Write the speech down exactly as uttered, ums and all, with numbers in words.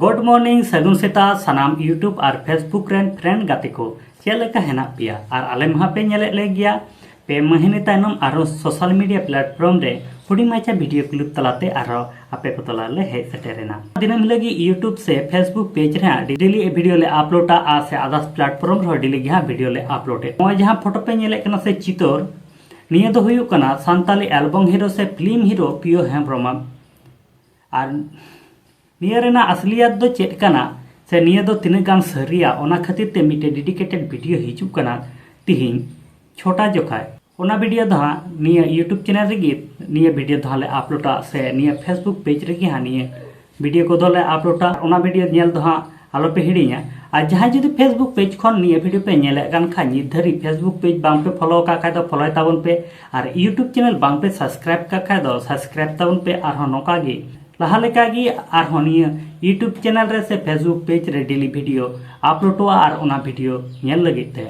Good morning, ᱥᱟᱹᱜᱩᱱ ᱥᱮᱛᱟᱜ ᱥᱟᱱᱟᱢ YouTube ᱟᱨ Facebook ᱨᱮᱱ friend ᱜᱟᱛᱮ ᱠᱚ᱾ ᱪᱮᱫ ᱞᱮᱠᱟ ᱦᱮᱱᱟᱜ ᱯᱮᱭᱟ? ᱟᱨ ᱟᱞᱮ ᱢᱟ ᱯᱮ ᱧᱮᱞᱮᱫ ᱞᱮ ᱜᱮᱭᱟ, ᱯᱮ ᱢᱟᱹᱦᱱᱟᱹ ᱛᱟᱭᱱᱚᱢ ᱟᱨᱦᱚᱸ social media platform ᱨᱮ ᱦᱩᱰᱤᱧ ᱢᱟᱪᱷᱟ video clip ᱛᱟᱞᱟᱛᱮ ᱟᱨᱦᱚᱸ ᱟᱯᱮ ᱠᱚ ᱛᱟᱞᱟ ᱞᱮ ᱦᱮᱡ ᱥᱮᱴᱮᱨ ᱮᱱᱟ᱾ ᱫᱤᱱᱟᱹᱢ ᱦᱤᱞᱳᱜ ᱜᱮ YouTube ᱥᱮ Facebook page ᱨᱮ ᱦᱟᱸᱜ daily video ᱞᱮ ᱟᱯᱞᱳᱰᱟ ᱟᱨ ᱥᱮ others platform ᱨᱮᱦᱚᱸ daily ᱜᱮ ᱦᱟᱸᱜ video ᱞᱮ ᱟᱯᱞᱳᱰᱮᱫ᱾ ᱱᱚᱜᱼᱚᱭ ᱡᱟᱦᱟᱸ ᱯᱷᱳᱴᱳ ᱯᱮ ᱧᱮᱞᱮᱫ ᱠᱟᱱᱟ ᱥᱮ ᱪᱤᱛᱟᱹᱨ, ᱱᱤᱭᱟᱹ ᱫᱚ ᱦᱩᱭᱩᱜ ᱠᱟᱱᱟ ᱥᱟᱱᱛᱟᱞᱤ album hero ᱥᱮ film hero ᱯᱤᱭᱳ ᱦᱮᱢᱵᱨᱚᱢᱟᱜ᱾ ᱟᱨ ᱱᱤᱭᱟᱹ ᱨᱮᱱᱟᱜ ᱟᱥᱞᱤᱭᱟᱛ ᱫᱚ ᱪᱮᱫ ᱠᱟᱱᱟ ᱥᱮ ᱱᱤᱭᱟᱹ ᱫᱚ ᱛᱤᱱᱟᱹᱜ ᱜᱟᱱ ᱥᱟᱹᱨᱤᱭᱟ, ᱚᱱᱟ ᱠᱷᱟᱹᱛᱤᱨ ᱛᱮ ᱢᱤᱫᱴᱮᱱ dedicated video ᱦᱤᱡᱩᱜ ᱠᱟᱱᱟ ᱛᱤᱦᱤᱧ ᱪᱷᱚᱴᱟ ᱡᱚᱠᱷᱟᱡ᱾ ᱚᱱᱟ video ᱫᱚ ᱦᱟᱸᱜ ᱱᱤᱭᱟᱹ YouTube channel ᱨᱮᱜᱮ ᱱᱤᱭᱟᱹ video ᱫᱚ ᱦᱟᱸᱜ ᱞᱮ ᱟᱯᱞᱳᱰᱟ ᱥᱮ ᱱᱤᱭᱟᱹ Facebook page ᱨᱮᱜᱮ ᱦᱟᱸᱜ ᱱᱤᱭᱟᱹ video ᱠᱚᱫᱚ ᱞᱮ ᱟᱯᱞᱳᱰᱟ᱾ ᱚᱱᱟ video ᱧᱮᱞ ᱫᱚ ᱦᱟᱸᱜ ᱟᱞᱚᱯᱮ ᱦᱤᱲᱤᱧᱟ᱾ ᱟᱨ ᱡᱟᱦᱟᱸᱭ ᱡᱩᱫᱤ Facebook page ᱠᱷᱚᱱ ᱱᱤᱭᱟᱹ video ᱯᱮ ᱧᱮᱞᱮᱫ ᱠᱟᱱ ᱠᱷᱟᱱ, ᱱᱤᱛ ᱫᱷᱟᱹᱨᱤᱡ Facebook page ᱵᱟᱝᱯᱮ follow ᱟᱠᱟᱫ ᱠᱷᱟᱡ ᱫᱚ follow ᱛᱟᱵᱚᱱ ᱯᱮ, ᱟᱨ YouTube channel ᱵᱟᱝᱯᱮ subscribe ᱠᱟᱜ ᱠᱷᱟᱡ ᱫᱚ subscribe ᱛᱟᱵᱚᱱ ᱯᱮ᱾ ᱟᱨᱦᱚᱸ ᱱᱚᱝᱠᱟ ᱜᱮ ᱞᱟᱦᱟ ᱞᱮᱠᱟ ᱜᱮ ᱟᱨᱦᱚᱸ ᱱᱤᱭᱟᱹ YouTube channel ᱨᱮ ᱥᱮ Facebook page ᱨᱮ daily video ᱟᱯᱞᱳᱰᱚᱜᱼᱟ, ᱟᱨ ᱚᱱᱟ video ᱧᱮᱞ ᱞᱟᱹᱜᱤᱫ ᱛᱮ